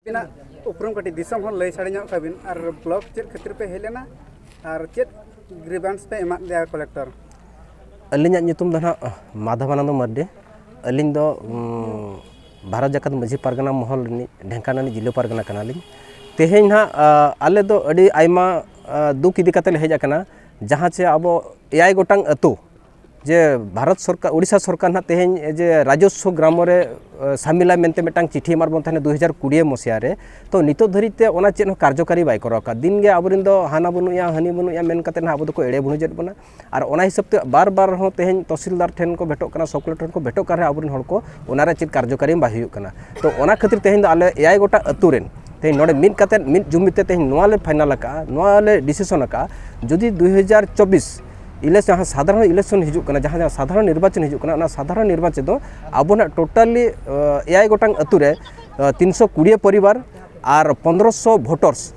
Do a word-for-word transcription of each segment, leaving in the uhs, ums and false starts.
ᱟᱹᱵᱤᱱᱟᱜ ᱩᱯᱨᱩᱢ ᱠᱟᱹᱴᱤᱡ ᱫᱤᱥᱚᱢ ᱦᱚᱲ ᱞᱟᱹᱭ ᱥᱟᱰᱮ ᱧᱚᱜ ᱠᱟᱵᱤᱱ, ᱟᱨ ᱵᱞᱚᱠ ᱪᱮᱫ ᱠᱷᱟᱹᱛᱤᱨ ᱯᱮ ᱦᱮᱡ ᱞᱮᱱᱟ ᱟᱨ ᱪᱮᱫ ᱜᱨᱤᱵᱷᱮᱱᱥ ᱯᱮ ᱮᱢᱟᱫ ᱞᱮᱭᱟ ᱠᱚᱞᱮᱠᱴᱚᱨ? ᱟᱹᱞᱤᱧᱟᱜ ᱧᱩᱛᱩᱢ ᱫᱚ ᱱᱟᱦᱟᱜ ᱢᱟᱫᱷᱚᱵᱟᱱᱚᱱᱫᱚ ᱢᱟᱨᱰᱤ᱾ ᱟᱹᱞᱤᱧ ᱫᱚ ᱩᱸ, ᱵᱷᱟᱨᱚᱛ ᱡᱟᱠᱟᱛ ᱢᱟᱹᱡᱷᱤ ᱯᱟᱨᱜᱟᱱᱟ ᱢᱚᱦᱚᱞ ᱨᱤᱱᱤᱡ ᱰᱷᱮᱝᱠᱟ ᱨᱤᱱᱤᱡ ᱡᱤᱞᱟᱹ ᱯᱟᱨᱜᱟᱱᱟ ᱠᱟᱱᱟᱞᱤᱧ᱾ ᱛᱮᱦᱮᱧ ᱱᱟᱦᱟᱜ ᱟ, ᱟᱞᱮ ᱫᱚ ᱟᱹᱰᱤ ᱟᱭᱢᱟ ᱟ, ᱫᱩᱠ ᱤᱫᱤ ᱠᱟᱛᱮ ᱞᱮ ᱦᱮᱡ ᱟᱠᱟᱱᱟ, ᱡᱟᱦᱟᱸ ᱪᱮ ᱟᱵᱚ ᱮᱭᱟᱭ ᱜᱚᱴᱟᱝ ᱟᱹᱛᱩ ᱡᱮ ᱵᱷᱟᱨᱚᱛ ᱥᱚᱨᱠᱟᱨ, ᱳᱰᱤᱥᱟ ᱥᱚᱨᱠᱟᱨ ᱱᱟᱦᱟᱜ ᱛᱮᱦᱮᱧ ᱡᱮ ᱨᱟᱡᱚᱥᱥᱚ ᱜᱨᱟᱢᱚ ᱨᱮ ᱟ, ᱥᱟᱢᱤᱞᱟᱭ ᱢᱮᱱᱛᱮ ᱢᱤᱫᱴᱟᱝ ᱪᱤᱴᱷᱤ ᱮᱢᱟᱫ ᱵᱚᱱ ᱛᱟᱦᱮᱱᱟ ᱫᱩ ᱦᱟᱡᱟᱨ ᱠᱩᱲᱤ ᱢᱚᱥᱤᱦᱟ ᱨᱮ᱾ ᱛᱚ ᱱᱤᱛᱚᱜ ᱫᱷᱟᱹᱨᱤᱡ ᱛᱮ ᱚᱱᱟ ᱪᱮᱫ ᱦᱚᱸ ᱠᱟᱨᱡᱚᱠᱟᱨᱤ ᱵᱟᱭ ᱠᱚᱨᱟᱣ ᱟᱠᱟᱫ᱾ ᱫᱤᱱ ᱜᱮ ᱟᱵᱚᱨᱮᱱ ᱫᱚ ᱦᱟᱱᱟ ᱵᱟᱹᱱᱩᱜᱼᱟ, ᱦᱟᱹᱱᱤ ᱵᱟᱹᱱᱩᱜᱼᱟ ᱢᱮᱱ ᱠᱟᱛᱮ ᱱᱟᱦᱟᱜ ᱟᱵᱚ ᱫᱚᱠᱚ ᱮᱲᱮ ᱵᱩᱡᱷᱟᱹᱣᱮᱫ ᱵᱚᱱᱟ᱾ ᱟᱨ ᱚᱱᱟ ᱦᱤᱥᱟᱹᱵ ᱛᱮ ᱵᱟᱨ ᱵᱟᱨ ᱦᱚᱸ ᱛᱮᱦᱮᱧ ᱛᱚᱦᱥᱤᱞᱫᱟᱨ ᱴᱷᱮᱱ ᱠᱚ ᱵᱷᱮᱴᱚᱜ ᱠᱟᱱᱟ, ᱥᱚᱵ ᱠᱚᱞᱮᱠᱴᱚᱨ ᱠᱚ ᱵᱷᱮᱴᱚᱜ ᱠᱟᱱ ᱨᱮᱦᱚᱸ ᱟᱵᱚᱨᱮᱱ ᱦᱚᱲ ᱠᱚ ᱚᱱᱟ ᱨᱮ ᱪᱮᱫ ᱠᱟᱨᱡᱚᱠᱟᱨᱤ ᱵᱟᱭ ᱦᱩᱭᱩᱜ ᱠᱟᱱᱟ᱾ ᱛᱚ ᱚᱱᱟ ᱠᱷᱟᱹᱛᱤᱨ ᱛᱮᱦᱮᱧ ᱫᱚ ᱟᱞᱮ ᱮᱭᱟᱭ ᱜᱚᱴᱟᱝ ᱟᱹᱛᱩ ᱨᱮᱱ ᱛᱮᱦᱮᱧ ᱱᱚᱰᱮ ᱢᱤᱫ ᱠᱟᱛᱮ, ᱢᱤᱫ ᱡᱩᱢᱤᱫ ᱛᱮ ᱛᱮᱦᱮᱧ ᱱᱚᱣᱟ ᱞᱮ ᱯᱷᱟᱭᱱᱟᱞ ᱟᱠᱟᱫᱼᱟ, ᱱᱚᱣᱟ ᱞᱮ ᱰᱤᱥᱤᱥᱚᱱ ᱟᱠᱟᱫᱼᱟ, ᱡᱩᱫᱤ ᱫᱩ ᱦᱟᱡᱟᱨ ᱪᱚᱵᱵᱤᱥ ᱤᱞᱮᱠᱥᱚᱱ, ᱡᱟᱦᱟᱸ ᱥᱟᱫᱷᱟᱨᱚᱱ ᱤᱞᱮᱠᱥᱚᱱ ᱦᱤᱡᱩᱜ ᱠᱟᱱᱟ, ᱡᱟᱦᱟᱸ, ᱡᱟᱦᱟᱸ ᱥᱟᱫᱷᱟᱨᱚᱱ ᱱᱤᱨᱵᱟᱪᱚᱱ ᱦᱤᱡᱩᱜ ᱠᱟᱱᱟ, ᱚᱱᱟ ᱥᱟᱫᱷᱟᱨᱚᱱ ᱱᱤᱨᱵᱟᱪᱚᱱ ᱫᱚ ᱟᱵᱚ ᱱᱟᱜ ᱴᱳᱴᱟᱞᱤ, ᱮᱭᱟᱭ ᱜᱚᱴᱟᱝ ᱟᱹᱛᱩ ᱨᱮ, ᱟ, ᱛᱤᱱᱥᱚ ᱠᱩᱲᱤ ᱯᱚᱨᱤᱵᱟᱨ ᱟᱨ ᱯᱚᱱᱫᱽᱨᱚᱥᱚ ᱵᱷᱳᱴᱟᱨᱥ,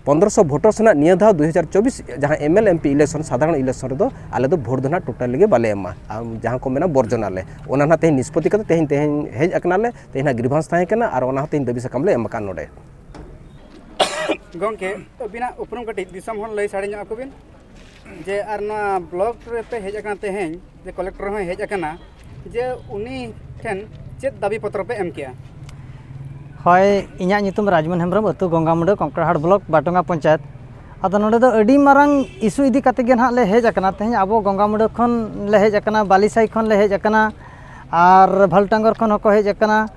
ᱯᱚᱱᱫᱽᱨᱚᱥᱚ ᱵᱷᱳᱴᱟᱨᱥ ᱨᱮᱱᱟᱜ ᱱᱤᱭᱟᱹ ᱫᱷᱟᱣ ᱫᱩ ᱦᱟᱡᱟᱨ ᱪᱚᱵᱵᱤᱥ ᱡᱟᱦᱟᱸ M L M P election, ᱥᱟᱫᱷᱟᱨᱚᱱ ᱤᱞᱮᱠᱥᱚᱱ ᱨᱮᱫᱚ ᱟᱞᱮ ᱫᱚ ᱵᱷᱳᱴ ᱫᱚ ᱱᱟᱜ ᱴᱳᱴᱟᱞᱤ ᱜᱮ ᱵᱟᱞᱮ ᱮᱢᱟ᱾ ᱟᱢ ᱡᱟᱦᱟᱸ ᱠᱚ ᱢᱮᱱᱟ ᱵᱚᱨᱡᱚᱱᱟᱞᱮ, ᱚᱱᱟ ᱱᱟᱜ ᱛᱮᱦᱮᱧ ᱱᱤᱥᱯᱚᱛᱤ ᱠᱟᱛᱮ ᱛᱮᱦᱮᱧ, ᱛᱮᱦᱮᱧ ᱦᱮᱡ ᱟᱠᱟᱱᱟᱞᱮ, ᱛᱮᱦᱮᱧ ᱱᱟᱜ ᱜᱨᱤᱵᱷᱟᱱᱥ ᱛᱟᱦᱮᱸ ᱠᱟᱱᱟ ᱟᱨ ᱚᱱᱟ ᱦᱚᱸ ᱛᱮᱦᱮᱧ ᱫᱟᱹᱵᱤ ᱥᱟᱠᱟᱢ ᱞᱮ ᱮᱢ ᱟᱠᱟᱫ ᱱᱚᱰᱮ᱾ ᱜᱚᱢᱠᱮ, ᱟᱹᱵᱤᱱᱟᱜ ᱩᱯᱨᱩᱢ ᱠᱟᱹᱴᱤᱡ ᱫᱤᱥᱚᱢ ᱦᱚᱲ ᱞᱟᱹᱭ ᱥᱟᱰᱮ ᱧᱚᱜ ᱟᱠᱚ ᱵᱤᱱ, ᱡᱮ ᱟᱨ ᱱᱚᱣᱟ ᱵᱞᱚᱠ ᱨᱮᱯᱮ ᱦᱮᱡ ᱟᱠᱟᱱᱟ ᱛᱮᱦᱮᱧ, ᱡᱮ ᱠᱚᱞᱮᱠᱴᱚᱨ ᱦᱚᱸᱭ ᱦᱮᱡ ᱟᱠᱟᱱᱟ, ᱡᱮ ᱩᱱᱤ ᱴᱷᱮᱱ ᱪᱮᱫ ᱫᱟᱹᱵᱤ ᱯᱚᱛᱨᱚ ᱯᱮ ᱮᱢ ᱠᱮᱜᱼᱟ? ᱦᱳᱭ, ᱤᱧᱟᱹᱜ ᱧᱩᱛᱩᱢ ᱨᱟᱡᱽᱢᱳᱦᱚᱱ ᱦᱮᱢᱵᱨᱚᱢ, ᱟᱹᱛᱩ ᱜᱚᱝᱜᱟᱢᱩᱰᱟᱹ, ᱠᱚᱝᱠᱨᱟᱦᱟᱲ ᱵᱞᱚᱠ, ᱵᱟᱴᱚᱝᱜᱟ ᱯᱚᱧᱪᱟᱭᱮᱛ᱾ ᱟᱫᱚ ᱱᱚᱰᱮ ᱫᱚ ᱟᱹᱰᱤ ᱢᱟᱨᱟᱝ ᱤᱥᱩ ᱤᱫᱤ ᱠᱟᱛᱮ ᱜᱮ ᱱᱟᱦᱟᱜ ᱞᱮ ᱦᱮᱡ ᱟᱠᱟᱱᱟ᱾ ᱛᱮᱦᱮᱧ ᱟᱵᱚ ᱜᱚᱝᱜᱟᱢᱩᱰᱟᱹ ᱠᱷᱚᱱ ᱞᱮ ᱦᱮᱡ ᱟᱠᱟᱱᱟ, ᱵᱟᱞᱤᱥᱟᱭ ᱠᱷᱚᱱ ᱞᱮ ᱦᱮᱡ ᱟᱠᱟᱱᱟ, ᱟᱨ ᱵᱷᱟᱞᱴᱟᱝᱜᱚᱨ ᱠᱷᱚᱱ ᱦᱚᱸᱠᱚ ᱦᱮᱡ ᱟᱠᱟᱱᱟ,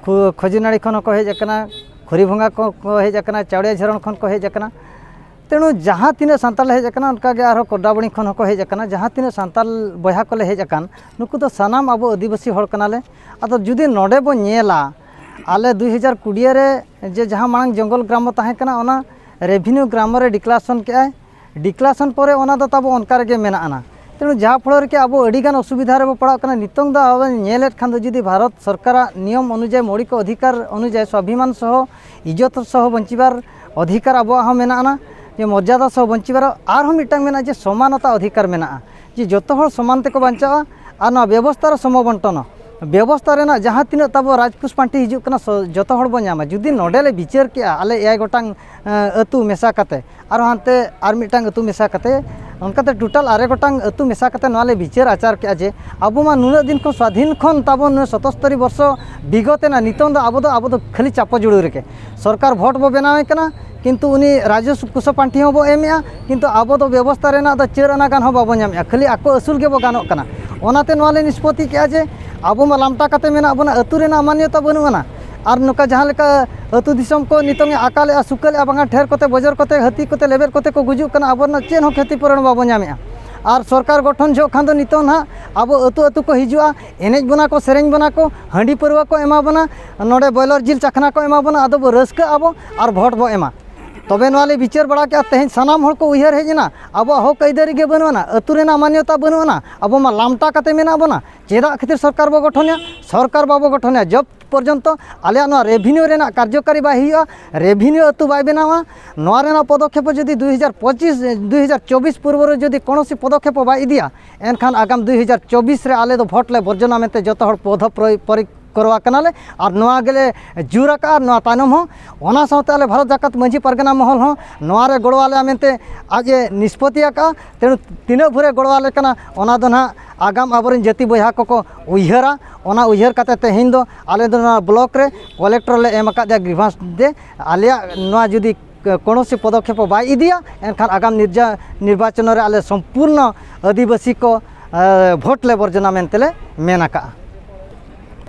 ᱠᱷᱩ-, ᱠᱷᱚᱡᱩᱱᱟᱲᱤ ᱠᱷᱚᱱ ᱦᱚᱸᱠᱚ ᱦᱮᱡ ᱟᱠᱟᱱᱟ, ᱠᱷᱚᱨᱤᱵᱷᱚᱸᱜᱟ ᱠᱚ, ᱠᱚ ᱦᱮᱡ ᱟᱠᱟᱱᱟ, ᱪᱟᱣᱲᱤᱭᱟ ᱡᱷᱚᱨᱚᱱ ᱠᱷᱚᱱ ᱠᱚ ᱦᱮᱡ ᱟᱠᱟᱱᱟ᱾ ᱛᱮᱱᱩ ᱡᱟᱦᱟᱸ ᱛᱤᱱᱟᱹᱜ ᱥᱟᱱᱛᱟᱲ ᱞᱮ ᱦᱮᱡ ᱟᱠᱟᱱᱟ, ᱚᱱᱠᱟ ᱜᱮ ᱟᱨᱦᱚᱸ ᱠᱚᱰᱟᱵᱟᱲᱤ ᱠᱷᱚᱱ ᱦᱚᱸᱠᱚ ᱦᱮᱡ ᱟᱠᱟᱱᱟ᱾ ᱡᱟᱦᱟᱸ ᱛᱤᱱᱟᱹᱜ ᱥᱟᱱᱛᱟᱲ ᱵᱚᱭᱦᱟ ᱠᱚᱞᱮ ᱦᱮᱡ ᱟᱠᱟᱱ, ᱱᱩᱠᱩ ᱫᱚ ᱥᱟᱱᱟᱢ ᱟᱵᱚ ᱟᱹᱫᱤᱵᱟᱹᱥᱤ ᱦᱚᱲ ᱠᱟᱱᱟᱞᱮ᱾ ᱟᱫᱚ ᱡᱩᱫᱤ ᱱᱚᱰᱮ ᱵᱚᱱ ᱧᱮᱞᱟ, ᱟᱞᱮ ᱫᱩᱭ ᱦᱟᱡᱟᱨ ᱠᱩᱲᱤ ᱨᱮ ᱡᱮ ᱡᱟᱦᱟᱸ ᱢᱟᱲᱟᱝ ᱡᱚᱝᱜᱚᱞ ᱜᱨᱟᱢᱚ ᱛᱟᱦᱮᱸ ᱠᱟᱱᱟ, ᱚᱱᱟ ᱨᱮᱵᱷᱤᱱᱤᱭᱩ ᱜᱨᱟᱢᱚ ᱨᱮ ᱰᱤᱠᱞᱟᱨᱮᱥᱚᱱ ᱠᱮᱜᱼᱟᱭ᱾ ᱰᱤᱠᱞᱟᱨᱮᱥᱚᱱ ᱯᱚᱨᱮ ᱚᱱᱟ ᱫᱚ ᱛᱟᱵᱚ ᱚᱱᱠᱟ ᱨᱮᱜᱮ ᱢᱮᱱᱟᱜ ᱟᱱᱟ᱾ ᱛᱮᱱᱩ ᱡᱟᱦᱟᱸ ᱯᱷᱚᱞᱚ ᱨᱮ ᱟᱵᱚ ᱟᱹᱰᱤ ᱜᱟᱱ ᱚᱥᱩᱵᱤᱫᱷᱟ ᱨᱮᱵᱚ ᱯᱟᱲᱟᱜ ᱠᱟᱱᱟ᱾ ᱱᱤᱛᱚᱝ ᱫᱚ ᱟᱵᱚ ᱧᱮᱞᱮᱫ ᱠᱷᱟᱱ ᱫᱚ ᱡᱩᱫᱤ ᱵᱷᱟᱨᱚᱛ ᱥᱚᱨᱠᱟᱨᱟᱜ ᱱᱤᱭᱚᱢ ᱚᱱᱩᱡᱟᱭᱤ ᱢᱳᱣᱞᱤᱠ ᱚᱫᱷᱤᱠᱟᱨ ᱚᱱᱩᱡᱟᱭᱤ ᱥᱣᱟᱵᱷᱤᱢᱟᱱ ᱥᱚᱦᱚ ᱤᱡᱽᱡᱚᱛ ᱥᱚᱦᱚ ᱵᱚᱧᱪᱤᱵᱟᱨ ᱚᱫᱷᱤᱠᱟᱨ ᱟᱵᱚᱣᱟᱜ ᱦᱚᱸ ᱢᱮᱱᱟᱜ ᱟᱱᱟ, ᱡᱮ ᱢᱚᱨᱡᱟᱫᱟ ᱥᱚᱦᱚ ᱵᱚᱧᱪᱤᱵᱟᱨ ᱟᱨᱦᱚᱸ ᱢᱤᱫᱴᱟᱝ ᱢᱮᱱᱟᱜᱼᱟ ᱡᱮ ᱥᱚᱢᱟᱱᱚᱛᱟ ᱚᱫᱷᱤᱠᱟᱨ ᱢᱮᱱᱟᱜᱼᱟ, ᱡᱮ ᱡᱚᱛᱚ ᱦᱚᱲ ᱥᱚᱢᱟᱱ ᱛᱮᱠᱚ ᱵᱟᱧᱪᱟᱜᱼᱟ ᱟᱨ ᱱᱚᱣᱟ ᱵᱮᱵᱚᱥᱛᱷᱟ ᱨᱮ ᱥᱚᱢᱚᱵᱚᱱᱴᱚᱱᱚ᱾ ᱵᱮᱵᱚᱥᱛᱷᱟ ᱨᱮᱱᱟᱜ ᱡᱟᱦᱟᱸ ᱛᱤᱱᱟᱹᱜ ᱛᱟᱵᱚ ᱨᱟᱡᱽᱠᱳᱥ ᱯᱟᱱᱴᱤ ᱦᱤᱡᱩᱜ ᱠᱟᱱᱟ, ᱥᱚ-, ᱡᱚᱛᱚ ᱦᱚᱲ ᱵᱚ ᱧᱟᱢᱟ᱾ ᱡᱩᱫᱤ ᱱᱚᱰᱮ ᱞᱮ ᱵᱤᱪᱟᱹᱨ ᱠᱮᱜᱼᱟ, ᱟᱞᱮ ᱮᱭᱟᱭ ᱜᱚᱴᱟᱝ, ᱮᱸ, ᱟᱹᱛᱩ ᱢᱮᱥᱟ ᱠᱟᱛᱮ, ᱟᱨᱦᱚᱸ ᱦᱟᱱᱛᱮ ᱟᱨ ᱢᱤᱫᱴᱟᱝ ᱟᱹᱛᱩ ᱢᱮᱥᱟ ᱠᱟᱛᱮ, ᱚᱱᱠᱟᱛᱮ total ᱟᱨᱮ ᱜᱚᱴᱟᱝ ᱟᱹᱛᱩ ᱢᱮᱥᱟ ᱠᱟᱛᱮ ᱱᱚᱣᱟ ᱞᱮ ᱵᱤᱪᱟᱹᱨ ᱟᱪᱟᱨ ᱠᱮᱜᱼᱟ ᱡᱮ ᱟᱵᱚ ᱢᱟ ᱱᱩᱱᱟᱹᱜ ᱫᱤᱱ ᱠᱷᱚᱱ ᱥᱣᱟᱫᱷᱤᱱ ᱠᱷᱚᱱ ᱛᱟᱵᱚᱱ ᱱᱩᱭ ᱥᱚᱛᱚᱥᱛᱚᱨᱤ ᱵᱚᱨᱥᱚ ᱵᱤᱜᱚᱛ ᱮᱱᱟ, ᱱᱤᱛᱚᱝ ᱫᱚ ᱟᱵᱚ ᱫᱚ, ᱟᱵᱚ ᱫᱚ ᱠᱷᱟᱹᱞᱤ ᱪᱟᱯᱚ ᱡᱩᱲᱩ ᱨᱮᱜᱮ᱾ ᱥᱚᱨᱠᱟᱨ ᱵᱷᱳᱴ ᱵᱚ ᱵᱮᱱᱟᱣᱮ ᱠᱟᱱᱟ, ᱠᱤᱱᱛᱩ ᱩᱱᱤ ᱨᱟᱡᱚᱥᱠᱚ ᱯᱟᱱᱴᱷᱤ ᱦᱚᱸ ᱵᱚ ᱮᱢᱮᱜᱼᱟ, ᱠᱤᱱᱛᱩ ᱟᱵᱚ ᱫᱚ ᱵᱮᱵᱚᱥᱛᱷᱟ ᱨᱮᱱᱟᱜ ᱫᱚ ᱪᱟᱹᱨ ᱟᱱᱟ ᱜᱟᱱ ᱦᱚᱸ ᱵᱟᱵᱚ ᱧᱟᱢᱮᱜᱼᱟ, ᱠᱷᱟᱹᱞᱤ ᱟᱠᱚ ᱟᱹᱥᱩᱞ ᱜᱮᱵᱚ ᱜᱟᱱᱚᱜ ᱠᱟᱱᱟ᱾ ᱚᱱᱟᱛᱮ ᱱᱚᱣᱟ ᱞᱮ ᱱᱤᱥᱯᱚᱛᱤ ᱠᱮᱜᱼᱟ ᱡᱮ ᱟᱵᱚ ᱢᱟ ᱞᱟᱢᱴᱟ ᱠᱟᱛᱮ ᱢᱮᱱᱟᱜ ᱵᱚᱱᱟ, ᱟᱹᱛᱩ ᱨᱮᱱᱟᱜ ᱢᱟᱱᱱᱚᱛᱟ ᱵᱟᱹᱱᱩᱜ ᱟᱱᱟ᱾ ᱟᱨ ᱱᱚᱝᱠᱟ ᱡᱟᱦᱟᱸ ᱞᱮᱠᱟ ᱟᱹᱛᱩ ᱫᱤᱥᱚᱢ ᱠᱚ ᱱᱤᱛᱚᱝ ᱮ ᱟᱠᱟᱞᱮᱜᱼᱟ, ᱥᱩᱠᱟᱹᱞᱮᱜᱼᱟ, ᱵᱟᱝᱟ ᱴᱷᱮᱨ ᱠᱚᱛᱮ, ᱵᱚᱡᱚᱨ ᱠᱚᱛᱮ, ᱦᱟᱹᱛᱤ ᱠᱚᱛᱮ ᱞᱮᱵᱮᱫ ᱠᱚᱛᱮ ᱠᱚ ᱜᱩᱡᱩᱜ ᱠᱟᱱᱟ, ᱟᱵᱚ ᱨᱮᱱᱟᱜ ᱪᱮᱫ ᱦᱚᱸ ᱠᱷᱚᱛᱤ ᱯᱩᱨᱚᱱ ᱵᱟᱵᱚ ᱧᱟᱢᱮᱜᱼᱟ᱾ ᱟᱨ ᱥᱚᱨᱠᱟᱨ ᱜᱚᱴᱷᱚᱱ ᱡᱚᱦᱚᱜ ᱠᱷᱟᱱ ᱫᱚ ᱱᱤᱛᱚᱝ ᱱᱟᱦᱟᱜ ᱟᱵᱚ ᱟᱹᱛᱩ ᱟᱹᱛᱩ ᱠᱚ ᱦᱤᱡᱩᱜᱼᱟ, ᱮᱱᱮᱡ ᱵᱚᱱᱟ ᱠᱚ, ᱥᱮᱨᱮᱧ ᱵᱚᱱᱟ ᱠᱚ, ᱦᱟᱺᱰᱤ ᱯᱟᱹᱨᱣᱟᱹ ᱠᱚ ᱮᱢᱟ ᱵᱚᱱᱟ, ᱱᱚᱰᱮ ᱵᱚᱭᱞᱚᱨ ᱡᱤᱞ ᱪᱟᱠᱷᱱᱟ ᱠᱚ ᱮᱢᱟ ᱵᱚᱱᱟ, ᱟᱫᱚ ᱵᱚ ᱨᱟᱹᱥᱠᱟᱹᱜ ᱟᱵᱚ ᱟᱨ ᱵᱷᱳᱴ ᱵᱚ ᱮᱢᱟ᱾ ᱛᱚᱵᱮ ᱱᱚᱣᱟ ᱞᱮ ᱵᱤᱪᱟᱹᱨ ᱵᱟᱲᱟ ᱠᱮᱜᱼᱟ, ᱛᱮᱦᱮᱧ ᱥᱟᱱᱟᱢ ᱦᱚᱲ ᱠᱚ ᱩᱭᱦᱟᱹᱨ ᱦᱮᱡ ᱮᱱᱟ, ᱟᱵᱚᱣᱟᱜ ᱦᱚᱠ ᱟᱹᱭᱫᱟᱹᱨᱤ ᱜᱮ ᱵᱟᱹᱱᱩᱜ ᱟᱱᱟ, ᱟᱹᱛᱩ ᱨᱮᱱᱟᱜ ᱢᱟᱱᱱᱚᱛᱟ ᱵᱟᱹᱱᱩᱜ ᱟᱱᱟ, ᱟᱵᱚ ᱢᱟ ᱞᱟᱢᱴᱟ ᱠᱟᱛᱮ ᱢᱮᱱᱟᱜ ᱵᱚᱱᱟ, ᱪᱮᱫᱟᱜ ᱠᱷᱟᱹᱛᱤᱨ ᱥᱚᱨᱠᱟᱨ ᱵᱚ ᱜᱚᱴᱷᱚᱱᱮᱜᱼᱟ? ᱥᱚᱨᱠᱟᱨ ᱵᱟᱵᱚ ᱜᱚᱴᱷᱚᱱᱮᱜᱼᱟ, ᱡᱚᱵ ᱯᱚᱨᱡᱚᱱᱛᱚ ᱟᱞᱮᱭᱟᱜ ᱱᱚᱣᱟ revenue ᱨᱮᱱᱟᱜ ᱠᱟᱨᱡᱚᱠᱟᱨᱤ ᱵᱟᱭ ᱦᱩᱭᱩᱜᱼᱟ, revenue ᱟᱹᱛᱩ ᱵᱟᱭ ᱵᱮᱱᱟᱣᱟ᱾ ᱱᱚᱣᱟ ᱨᱮᱱᱟᱜ ᱯᱚᱫᱚᱠᱷᱮᱯ ᱡᱩᱫᱤ ᱫᱩᱭ ᱦᱟᱡᱟᱨ ᱯᱚᱸᱪᱤᱥ, ᱫᱩᱭ ᱦᱟᱡᱟᱨ ᱪᱚᱵᱵᱤᱥ ᱯᱩᱨᱵᱚ ᱨᱮ ᱡᱩᱫᱤ ᱠᱚᱱᱚᱥᱤ ᱯᱚᱫᱚᱠᱷᱮᱯ ᱵᱟᱭ ᱤᱫᱤᱭᱟ, ᱮᱱᱠᱷᱟᱱ ᱟᱜᱟᱢ ᱫᱩᱭ ᱦᱟᱡᱟᱨ ᱪᱚᱵᱵᱤᱥ ᱨᱮ ᱟᱞᱮ ᱫᱚ ᱵᱷᱳᱴ ᱞᱮ ᱵᱚᱨᱡᱚᱱᱟ ᱢᱮᱱᱛᱮ ᱡᱚᱛᱚ ᱦᱚᱲ ᱯᱚᱫᱷᱚ ᱯᱨᱚᱭ-, ᱯᱚᱨᱤᱠᱨᱚᱢᱟ ᱠᱟᱱᱟᱞᱮ᱾ ᱟᱨ ᱱᱚᱣᱟ ᱜᱮᱞᱮ ᱡᱳᱨ ᱟᱠᱟᱜᱼᱟ, ᱱᱚᱣᱟ ᱛᱟᱭᱱᱚᱢ ᱦᱚᱸ᱾ ᱚᱱᱟ ᱥᱟᱶᱛᱮ ᱟᱞᱮ ᱵᱷᱟᱨᱚᱛ ᱡᱟᱠᱟᱛ ᱢᱟᱹᱡᱷᱤ ᱯᱟᱨᱜᱟᱱᱟ ᱢᱚᱦᱚᱞ ᱦᱚᱸ ᱱᱚᱣᱟ ᱨᱮ ᱜᱚᱲᱚ ᱟᱞᱮᱭᱟ ᱢᱮᱱᱛᱮ ᱟᱡ ᱮ ᱱᱤᱥᱯᱚᱛᱤ ᱟᱠᱟᱜᱼᱟ᱾ ᱛᱮᱱᱩ ᱛᱤᱱᱟᱹᱜ ᱵᱷᱳᱨᱮ ᱜᱚᱲᱚ ᱟᱞᱮ ᱠᱟᱱᱟ, ᱚᱱᱟ ᱫᱚ ᱱᱟᱦᱟᱜ ᱟᱜᱟᱢ ᱟᱵᱚᱨᱮᱱ ᱡᱟᱹᱛᱤ ᱵᱚᱭᱦᱟ ᱠᱚᱠᱚ ᱩᱭᱦᱟᱹᱨᱟ᱾ ᱚᱱᱟ ᱩᱭᱦᱟᱹᱨ ᱠᱟᱛᱮ ᱛᱮᱦᱮᱧ ᱫᱚ ᱟᱞᱮ ᱫᱚ ᱱᱚᱣᱟ ᱵᱞᱚᱠ ᱨᱮ ᱠᱚᱞᱮᱠᱴᱚᱨ ᱞᱮ ᱮᱢ ᱟᱠᱟᱫᱮᱭᱟ ᱜᱨᱤᱵᱷᱟᱱᱥ ᱫᱮ, ᱟᱞᱮᱭᱟᱜ ᱱᱚᱣᱟ ᱡᱩᱫᱤ ᱠᱳᱱᱳᱥᱤ ᱯᱚᱫᱚᱠᱷᱮᱯ ᱵᱟᱭ ᱤᱫᱤᱭᱟ, ᱮᱱᱠᱷᱟᱱ ᱟᱜᱟᱢ ᱱᱤᱨᱡᱟ-, ᱱᱤᱨᱵᱟᱪᱚᱱ ᱨᱮ ᱟᱞᱮ ᱥᱚᱢᱯᱩᱨᱱᱚ ᱟᱹᱫᱤᱵᱟᱹᱥᱤ ᱠᱚ, ᱮ, ᱵᱷᱳᱴ ᱞᱮ ᱵᱚᱨᱡᱚᱱᱟ ᱢᱮᱱᱛᱮ ᱞᱮ ᱢᱮᱱ ᱟᱠᱟᱜᱼᱟ᱾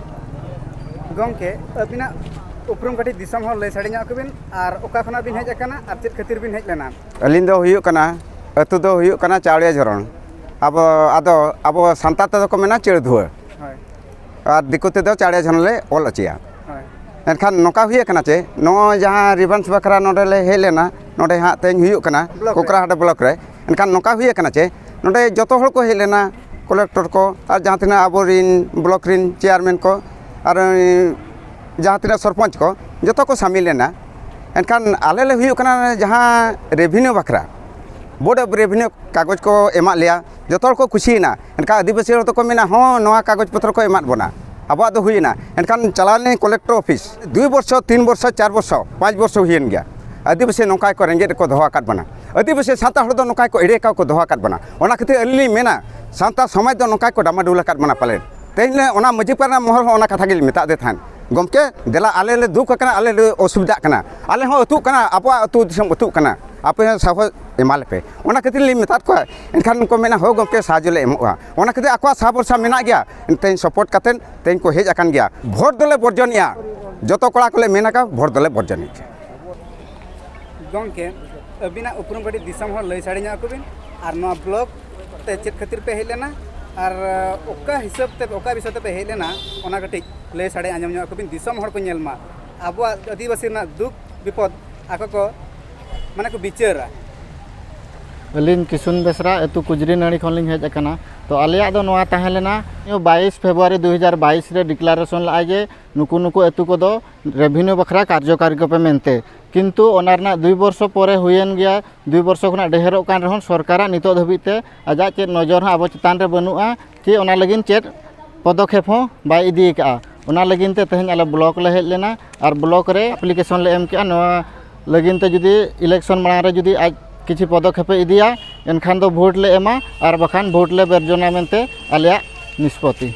ᱜᱚᱢᱠᱮ, ᱟᱹᱵᱤᱱᱟᱜ ᱩᱯᱨᱩᱢ ᱠᱟᱹᱴᱤᱡ ᱫᱤᱥᱚᱢ ᱦᱚᱲ ᱞᱟᱹᱭ ᱥᱟᱰᱮ ᱧᱚᱜ ᱠᱚᱵᱤᱱ, ᱟᱨ ᱚᱠᱟ ᱠᱷᱚᱱᱟᱜ ᱵᱤᱱ ᱦᱮᱡ ᱟᱠᱟᱱᱟ ᱟᱨ ᱪᱮᱫ ᱠᱷᱟᱹᱛᱤᱨ ᱵᱤᱱ ᱦᱮᱡ ᱞᱮᱱᱟ? ᱟᱹᱞᱤᱧ ᱫᱚ ᱦᱩᱭᱩᱜ ᱠᱟᱱᱟ, ᱟᱹᱛᱩ ᱫᱚ ᱦᱩᱭᱩᱜ ᱠᱟᱱᱟ ᱪᱟᱣᱲᱤᱭᱟ ᱡᱷᱚᱨᱚᱱ᱾ ᱟᱵᱚ, ᱟᱫᱚ ᱟᱵᱚ ᱥᱟᱱᱛᱟᱲ ᱛᱮᱫᱚ ᱠᱚ ᱢᱮᱱᱟ ᱪᱟᱹᱲᱫᱷᱩᱣᱟᱹ᱾ ᱦᱳᱭ᱾ ᱟᱨ ᱫᱤᱠᱩ ᱛᱮᱫᱚ ᱪᱟᱲᱤᱭᱟ ᱡᱷᱚᱨᱱᱟ ᱞᱮ ᱚᱞ ᱦᱚᱪᱚᱭᱟ᱾ ᱦᱳᱭ᱾ ᱮᱱᱠᱷᱟᱱ ᱱᱚᱝᱠᱟ ᱦᱩᱭ ᱟᱠᱟᱱᱟ ᱪᱮ, ᱱᱚᱜᱼᱚᱭ ᱡᱟᱦᱟᱸ ᱨᱤᱵᱷᱟᱱᱥ ᱵᱟᱠᱷᱨᱟ ᱱᱚᱰᱮ ᱞᱮ ᱦᱮᱡ ᱞᱮᱱᱟ, ᱱᱚᱰᱮ ᱦᱟᱸᱜ ᱛᱮᱦᱮᱧ ᱦᱩᱭᱩᱜ ᱠᱟᱱᱟ ᱵᱞᱚᱠ ᱨᱮ᱾ ᱠᱳᱠᱨᱟᱦᱟᱴ ᱵᱞᱚᱠ ᱨᱮ᱾ ᱮᱱᱠᱷᱟᱱ ᱱᱚᱝᱠᱟ ᱦᱩᱭ ᱟᱠᱟᱱᱟ ᱪᱮ, ᱱᱚᱰᱮ ᱡᱚᱛᱚ ᱦᱚᱲ ᱠᱚ ᱦᱮᱡ ᱞᱮᱱᱟ, ᱠᱚᱞᱮᱠᱴᱚᱨ ᱠᱚ ᱟᱨ ᱡᱟᱦᱟᱸ ᱛᱤᱱᱟᱹᱜ ᱟᱵᱚᱨᱤᱱ ᱵᱞᱚᱠ ᱨᱤᱱ ᱪᱮᱭᱟᱨᱢᱮᱱ ᱠᱚ ᱟᱨ ᱡᱟᱦᱟᱸ ᱛᱤᱱᱟᱹᱜ ᱥᱚᱨᱯᱚᱧᱪ ᱠᱚ, ᱡᱚᱛᱚ ᱠᱚ ᱥᱟᱹᱢᱤᱞ ᱞᱮᱱᱟ᱾ ᱮᱱᱠᱷᱟᱱ ᱟᱞᱮ ᱞᱮ ᱦᱩᱭᱩᱜ ᱠᱟᱱᱟ ᱡᱟᱦᱟᱸ ᱨᱮᱵᱷᱤᱱᱤᱭᱩ ᱵᱟᱠᱷᱨᱟ, ᱵᱳᱨᱰ ᱚᱯᱷ ᱨᱮᱵᱷᱤᱱᱤᱭᱩ ᱠᱟᱜᱚᱡᱽ ᱠᱚ ᱮᱢᱟᱜ ᱞᱮᱭᱟ, ᱡᱚᱛᱚ ᱦᱚᱲ ᱠᱚ ᱠᱩᱥᱤᱭᱮᱱᱟ᱾ ᱮᱱᱠᱷᱟᱱ ᱟᱹᱫᱤᱵᱟᱹᱥᱤ ᱦᱚᱲ ᱫᱚᱠᱚ ᱢᱮᱱᱟ, "ᱦᱚᱸ, ᱱᱚᱣᱟ ᱠᱟᱜᱚᱡᱽ ᱯᱚᱛᱨᱚ ᱠᱚ ᱮᱢᱟᱫ ᱵᱚᱱᱟ, ᱟᱵᱚᱣᱟᱜ ᱫᱚ ᱦᱩᱭᱮᱱᱟ᱾ ᱮᱱᱠᱷᱟᱱ ᱪᱟᱞᱟᱣ ᱞᱮᱱᱟᱹᱧ ᱠᱚᱞᱮᱠᱴᱚᱨ ᱚᱯᱷᱤᱥ, ᱫᱩᱭ ᱵᱚᱨᱥᱚ, ᱛᱤᱱ ᱵᱚᱨᱥᱚ, ᱪᱟᱨ ᱵᱚᱨᱥᱚ, ᱯᱟᱸᱪ ᱵᱚᱨᱥᱚ ᱦᱩᱭᱮᱱ ᱜᱮᱭᱟ᱾ ᱟᱹᱫᱤᱵᱟᱹᱥᱤ ᱱᱚᱝᱠᱟ ᱜᱮᱠᱚ ᱨᱮᱸᱜᱮᱡ ᱨᱮᱠᱚ ᱫᱚᱦᱚ ᱟᱠᱟᱫ ᱵᱚᱱᱟ᱾ ᱟᱹᱫᱤᱵᱟᱹᱥᱤ ᱥᱟᱱᱛᱟᱲ ᱦᱚᱲ ᱫᱚ ᱱᱚᱝᱠᱟ ᱜᱮᱠᱚ ᱮᱲᱮ ᱠᱟᱜ ᱠᱚ ᱫᱚᱦᱚ ᱟᱠᱟᱫ ᱵᱚᱱᱟ᱾ ᱚᱱᱟ ᱠᱷᱟᱹᱛᱤᱨ ᱟᱹᱞᱤᱧ ᱞᱤᱧ ᱢᱮᱱᱟ, ᱥᱟᱱᱛᱟᱲ ᱥᱚᱢᱟᱡᱽ ᱫᱚ ᱱᱚᱝᱠᱟ ᱜᱮᱠᱚ ᱰᱟᱢᱟᱰᱩᱞ ᱟᱠᱟᱫ ᱵᱚᱱᱟ ᱯᱟᱞᱮᱱ᱾ ᱛᱮᱦᱮᱧ ᱞᱮ ᱚᱱᱟ ᱢᱟᱹᱡᱷᱤ ᱯᱟᱨᱜᱟᱱᱟ ᱢᱚᱦᱚᱞ ᱦᱚᱸ ᱚᱱᱟ ᱠᱟᱛᱷᱟ ᱜᱮᱞᱤᱧ ᱢᱮᱛᱟᱫ ᱫᱮ ᱛᱟᱦᱮᱸᱫ, "ᱜᱚᱢᱠᱮ, ᱫᱮᱞᱟ, ᱟᱞᱮ ᱞᱮ ᱫᱩᱠ ᱟᱠᱟᱱᱟ, ᱟᱞᱮ ᱞᱮ ᱚᱥᱩᱵᱤᱫᱷᱟᱜ ᱠᱟᱱᱟ, ᱟᱞᱮ ᱦᱚᱸ ᱟᱹᱛᱩᱜ ᱠᱟᱱᱟ, ᱟᱵᱚᱣᱟᱜ ᱟᱹᱛᱩ ᱫᱤᱥᱚᱢ ᱟᱹᱛᱩᱜ ᱠᱟᱱᱟ, ᱟᱯᱮ ᱦᱚᱸ ᱥᱟᱦᱚᱥ ᱮᱢᱟ ᱞᱮᱯᱮ᱾" ᱚᱱᱟ ᱠᱷᱟᱹᱛᱤᱨ ᱞᱤᱧ ᱢᱮᱛᱟᱫ ᱠᱚᱣᱟ᱾ ᱮᱱᱠᱷᱟᱱ ᱠᱚ ᱢᱮᱱᱟ, "ᱦᱳ ᱜᱚᱢᱠᱮ, ᱥᱟᱦᱟᱡᱽᱡᱚ ᱞᱮ ᱮᱢᱚᱜᱼᱟ᱾" ᱚᱱᱟ ᱠᱷᱟᱹᱛᱤᱨ ᱟᱠᱚᱣᱟᱜ ᱥᱟᱦᱟ ᱵᱷᱚᱨᱥᱟ ᱢᱮᱱᱟᱜ ᱜᱮᱭᱟ, ᱛᱮᱦᱮᱧ ᱥᱟᱯᱳᱨᱴ ᱠᱟᱛᱮᱫ ᱛᱮᱦᱮᱧ ᱠᱚ ᱦᱮᱡ ᱟᱠᱟᱱ ᱜᱮᱭᱟ᱾ ᱵᱷᱳᱴ ᱫᱚᱞᱮ ᱵᱚᱨᱡᱚᱱᱮᱜᱼᱟ, ᱡᱚᱛᱚ ᱠᱚᱲᱟ ᱠᱚᱞᱮ ᱢᱮᱱ ᱟᱠᱟᱫ, ᱵᱷᱳᱴ ᱫᱚᱞᱮ ᱵᱚᱨᱡᱚᱱᱮᱫ ᱜᱮᱭᱟ᱾ ᱜᱚᱢᱠᱮ, ᱟᱹᱵᱤᱱᱟᱜ ᱩᱯᱨᱩᱢ ᱠᱟᱹᱴᱤᱡ ᱫᱤᱥᱚᱢ ᱦᱚᱲ ᱞᱟᱹᱭ ᱥᱟᱰᱮ ᱧᱚᱜ ᱟᱠᱚ ᱵᱤᱱ, ᱟᱨ ᱱᱚᱣᱟ ᱵᱞᱚᱠ ᱛᱮ ᱪᱮᱫ ᱠᱷᱟᱹᱛᱤᱨ ᱯᱮ ᱦᱮᱡ ᱞᱮᱱᱟ, ᱟᱨ ᱚᱠᱟ ᱦᱤᱥᱟᱹᱵ ᱛᱮ, ᱚᱠᱟ ᱵᱤᱥᱚᱭ ᱛᱮᱯᱮ ᱦᱮᱡ ᱞᱮᱱᱟ, ᱚᱱᱟ ᱠᱟᱹᱴᱤᱡ ᱞᱟᱹᱭ ᱥᱟᱰᱮ ᱟᱸᱡᱚᱢ ᱧᱚᱜ ᱟᱠᱚ ᱵᱤᱱ, ᱫᱤᱥᱚᱢ ᱦᱚᱲ ᱠᱚ ᱧᱮᱞ ᱢᱟ, ᱟᱵᱚᱣᱟᱜ ᱟᱹᱫᱤᱵᱟᱹᱥᱤ ᱨᱮᱱᱟᱜ ᱫᱩᱠ ᱵᱤᱯᱚᱫ ᱟᱠᱚ ᱠᱚ, ᱢᱟᱱᱮ, ᱠᱚ ᱵᱤᱪᱟᱹᱨᱟ᱾ ᱟᱹᱞᱤᱧ ᱠᱤᱥᱩᱱ ᱵᱮᱥᱨᱟ, ᱟᱹᱛᱩ ᱠᱩᱡᱽᱨᱤ ᱱᱟᱹᱲᱤ ᱠᱷᱚᱱ ᱞᱤᱧ ᱦᱮᱡ ᱟᱠᱟᱱᱟ᱾ ᱛᱚ, ᱟᱞᱮᱭᱟᱜ ᱫᱚ ᱱᱚᱣᱟ ᱛᱟᱦᱮᱸ ᱞᱮᱱᱟ, ᱵᱟᱭᱤᱥ ᱯᱷᱮᱵᱽᱨᱩᱣᱟᱨᱤ ᱫᱩ ᱦᱟᱡᱟᱨ ᱵᱟᱭᱤᱥ ᱨᱮ ᱰᱤᱠᱞᱟᱨᱮᱥᱚᱱ ᱞᱟᱜᱼᱟᱭ ᱡᱮ ᱱᱩᱠᱩ ᱱᱩᱠᱩ ᱟᱹᱛᱩ ᱠᱚᱫᱚ ᱨᱮᱵᱷᱤᱱᱤᱭᱩ ᱵᱟᱠᱷᱨᱟ ᱠᱟᱨᱡᱚᱠᱟᱨᱤ ᱠᱚᱯᱮ ᱢᱮᱱᱛᱮ᱾ ᱠᱤᱱᱛᱩ ᱚᱱᱟ ᱨᱮᱱᱟᱜ ᱫᱩᱭ ᱵᱚᱨᱥᱚ ᱯᱚᱨᱮ ᱦᱩᱭᱮᱱ ᱜᱮᱭᱟ, ᱫᱩᱭ ᱵᱚᱨᱥᱚ ᱠᱷᱚᱱᱟᱜ ᱰᱷᱮᱨᱚᱜ ᱠᱟᱱ ᱨᱮᱦᱚᱸ ᱥᱚᱨᱠᱟᱨᱟᱜ ᱱᱤᱛᱚᱜ ᱫᱷᱟᱹᱵᱤᱡ ᱛᱮ ᱟᱡᱟᱜ ᱪᱮᱫ ᱱᱚᱡᱚᱨ ᱦᱚᱸ ᱟᱵᱚ ᱪᱮᱛᱟᱱ ᱨᱮ ᱵᱟᱹᱱᱩᱜᱼᱟ, ᱪᱮ ᱚᱱᱟ ᱞᱟᱹᱜᱤᱫ ᱪᱮᱫ ᱯᱚᱫᱚᱠᱷᱮᱯ ᱦᱚᱸ ᱵᱟᱭ ᱤᱫᱤ ᱟᱠᱟᱫᱼᱟ᱾ ᱚᱱᱟ ᱞᱟᱹᱜᱤᱫ ᱛᱮ ᱛᱮᱦᱮᱧ ᱟᱞᱮ ᱵᱞᱚᱠ ᱞᱮ ᱦᱮᱡ ᱞᱮᱱᱟ ᱟᱨ ᱵᱞᱚᱠ ᱨᱮ ᱟᱯᱞᱤᱠᱮᱥᱚᱱ ᱞᱮ ᱮᱢ ᱠᱮᱜᱼᱟ᱾ ᱱᱚᱣᱟ ᱞᱟᱹᱜᱤᱫ ᱛᱮ ᱡᱩᱫᱤ ᱤᱞᱮᱠᱥᱚᱱ ᱢᱟᱲᱟᱝ ᱨᱮ ᱡᱩᱫᱤ ᱟᱡ ᱠᱤᱪᱷᱩ ᱯᱚᱫᱚᱠᱷᱮᱯᱮ ᱤᱫᱤᱭᱟ, ᱮᱱᱠᱷᱟᱱ ᱫᱚ ᱵᱷᱳᱴ ᱞᱮ ᱮᱢᱟ, ᱟᱨ ᱵᱟᱠᱷᱟᱱ ᱵᱷᱳᱴ ᱞᱮ ᱵᱚᱨᱡᱚᱱᱟ ᱢᱮᱱᱛᱮ ᱟᱞᱮᱭᱟᱜ ᱱᱤᱥᱯᱚᱛᱤ᱾